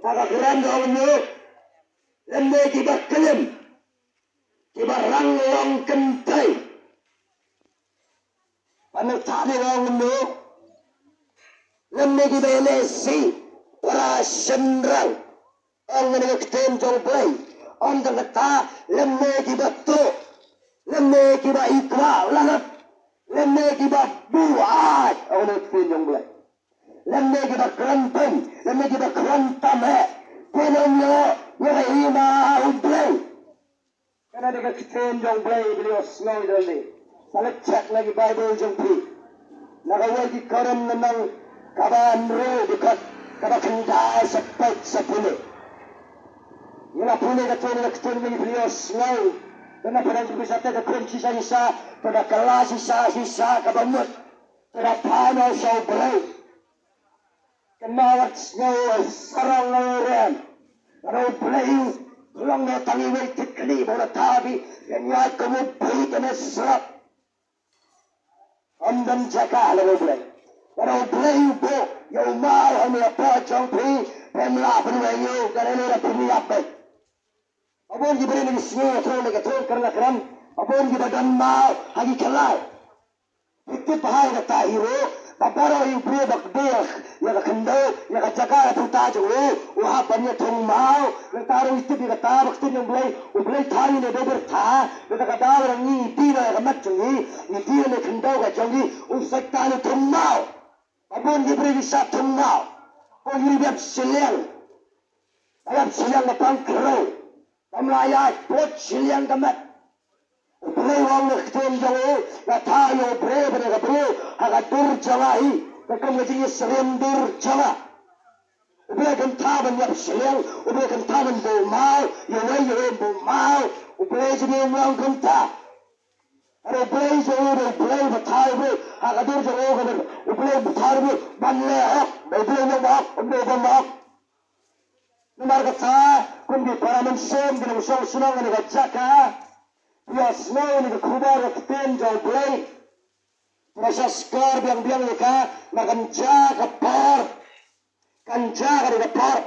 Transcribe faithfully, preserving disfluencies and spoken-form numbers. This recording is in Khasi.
Ka ka kren ka ong kumno, lymne kiba klim, kiba rang long kynthei. Ba na thani ong kumno, lymne kiba ïalehsih para shynrang. Ong kane ka ktien jong U Blei. Ong kata, lymne kiba tuh, lymne kiba i kwah u lanot, lymne kiba buaid. Ong kane ka ktien jong U Blei. Lymne kiba kren pyn, lymne kiba kren tam eh, kin ym ïoh ïa ka hima U Blei. Kane dei ka ktien jong U Blei, Blei u sngew ïa lade. Sa leit check na ki Baibl jong phi. Na kawei ki Korinth lynnong kaba hynriew, dkhot kaba khyndai sa peit sa pule. Ngi la pule kata ka ktien, Blei u sngew. Te na pdeng jong phi sa te ka khun shisha shisha, te na kylla shisha shisha kaba mut. Te na phai noh sha U Blei. Kynmaw wat sngew sarong nongrim. Lada U Blei u long noh tang iwei i thikni ba u la thaw ïa phi, ïaid kum u beit ha ne srap. Ym don jaka lada U Blei. Lada U Blei u buh ïa u maw ha ne hapoh jong phi, phim lah ban weng ïa u, ka dei lada phim ïap beit. Ba bun ki briew ki sngew, thong ne ka thong kren la kren. Ba bun kiba don maw ha ki khlaw. Phi tip bha ïa kata hi ruh, ba baroh hi u briew ba kdew ïa ka khyndew, ïa ka jaka, ïa ka bynta jong u, u hap ban ïa thung maw. Nangta ruh ngi tip ïa kata ba ka ktien jong U Blei, U Blei thaw ïa ngi da u byrtha. Nangta ka daw ba ngi die noh ïa ka met jong ngi, ngi die noh ïa ka khyndew ka jong ngi, u Soitan u thung maw. Ba bun ki briew ki shah thung maw. Ko ïa u dep shiliang. Ba dep shiliang ba pang khrew. Bym lah ïaid, bud shiliang ka met. U Blei u ong ha ka ktien jong u, nga thaw ïa u briew bad ïa ka briew ha ka dur jong nga hi, ka kum ka jingsyriem dur jong nga. U Blei kam thaw ban ïap shiliang, U Blei kam thaw ban buh maw, ïa uwei ïa uwei buh maw, U Blei jong ngi um long kumta. Hynrei U Blei jong u, U Blei ba thaw u briew ha ka dur jong u, ka dur, U Blei ba thaw u briew ban leh hok, ba U Blei u long ba hok, um dei u bym hok. Namar kata, kum ki para mynsiem, ki nongshong shnong ha kane ka jaka, phi ïohsngew ïa kane ka khubor ka ktien jong U Blei. Phi ïa shah shkor biang biang ïa ka, namar kan jia ka por. Kan jia ka dei ka por